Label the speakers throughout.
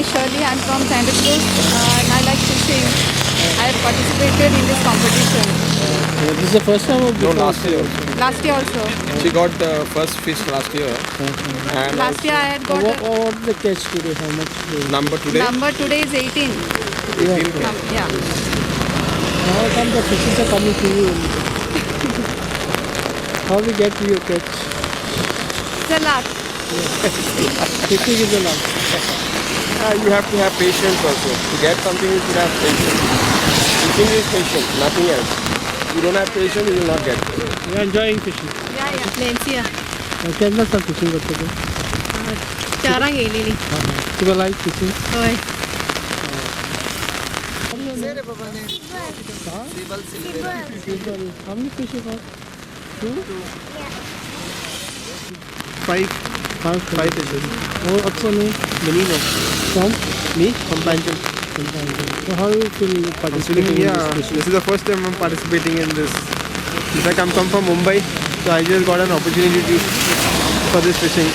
Speaker 1: is Shirley. I'm from Santa Cruz and I like fishing. I have participated in this competition.
Speaker 2: This is the first time or
Speaker 3: No,
Speaker 2: before?
Speaker 3: last year also.
Speaker 1: Last year also.
Speaker 3: She got the first fish last year. And
Speaker 1: Last year I had got
Speaker 2: What the catch today? How much?
Speaker 3: Number today?
Speaker 1: Number today is 18.
Speaker 3: 18.
Speaker 1: Yeah.
Speaker 2: How come the fishes are coming to you? How we get your catch?
Speaker 1: It's a luck.
Speaker 2: Fishing is a lot.
Speaker 3: You have to have patience also. To get something, you should have patience. Fishing is patience, nothing else. You don't have patience, you will not get it.
Speaker 2: You are enjoying fishing.
Speaker 1: Yeah.
Speaker 4: Lencia.
Speaker 2: केन्ना सावन fishing करता तूं?
Speaker 4: चारांक येयलेली.
Speaker 2: तुका लायक fishing?
Speaker 4: हय.
Speaker 2: How many fish you got? Two?
Speaker 5: Five.
Speaker 2: Five.
Speaker 5: Five fishes.
Speaker 2: Oh, what's your name?
Speaker 5: Menino.
Speaker 2: From?
Speaker 5: Me? From Pancham.
Speaker 2: So how you feel participating in
Speaker 5: Yeah,
Speaker 2: this fishing?
Speaker 5: this is the first time I'm participating in this. In fact, I'm come from Mumbai, so I just got an opportunity to for this fishing,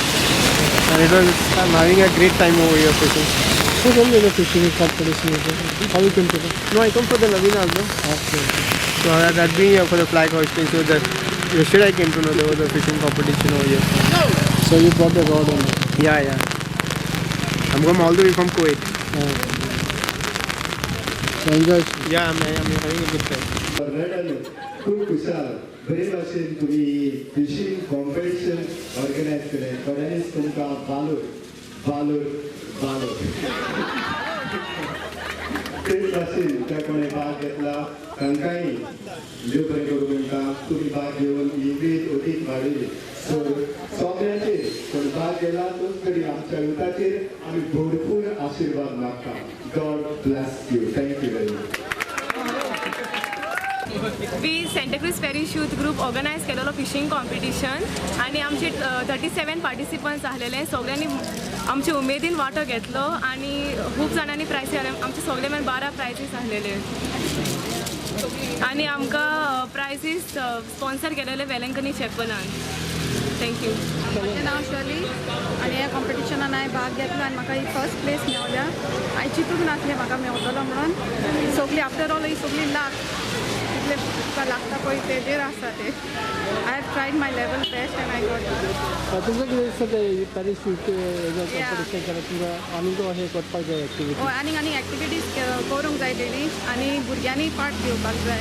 Speaker 5: and it was I'm having a great time over here fishing.
Speaker 2: Who told you the fishing competition is there? How you came to know?
Speaker 5: No, I come for the Lavina also.
Speaker 2: Okay.
Speaker 5: So I'd been here for the flag hoisting. So that yesterday I came to know there was a fishing competition over here.
Speaker 2: So you brought the rod on.
Speaker 5: Yeah. I'm come all the way from Kuwait.
Speaker 2: So enjoy.
Speaker 5: Yeah, I'm having a good time.
Speaker 6: तरणाट्यांनो, खूब खुशाल, बरे भाशेन तुमी fishing competition organise केलें. खऱ्यांनीच तुमकां बालोर बालोर बालोर. तेच भाशेन त्या कोणें भाग घेतला तांकांय देव बरें करूं म्हणटा. तुमी भाग घेवन ही उमेद अदीक वाडयली. सो सगळ्यांचेर कोण भाग घेला तोच तरी आमच्या युथाचेर आमी भरपूर आशिर्वाद मागता. God bless you. Thank you very much.
Speaker 4: We Santa Cruz parish youth group organise केलेलो फिशींग कॉम्पिटिशन आनी आमचे 37 पार्टिसिपंट्स आसलेले. सगळ्यांनी आमचे उमेदीन वांटो घेतलो आनी खूब जाणांनी प्रायसीस, आमचे सगळे मेळून 12 प्रायजीस आसलेले आनी आमकां प्रायजीस स्पॉन्सर केलेले वेलंकनी चॅपलान. Thank you.
Speaker 1: म्हजें नांव शर्ली आनी ह्या कॉम्पिटिशनान हांवें भाग घेतला आनी म्हाका ही फर्स्ट प्लेस मेवल्या. हांवें चिंतूंक नासलें म्हाका मेवतलो म्हणून. सगळी आफ्टर ऑल ही सगळी लाक, कितले तुका लागता पळय तेजेर आसा तें. I have tried my level best and I got.
Speaker 2: तुमकां कितें दिसता ते पॅरीस कॉम्पिटिशन केलें तुमकां आनीक अशें करपाक जाय एक्टिविटी?
Speaker 1: आनीक आनीक एक्टिविटीज करूंक जाय तेणी आनी भुरग्यांनी पार्ट घेवपाक जाय.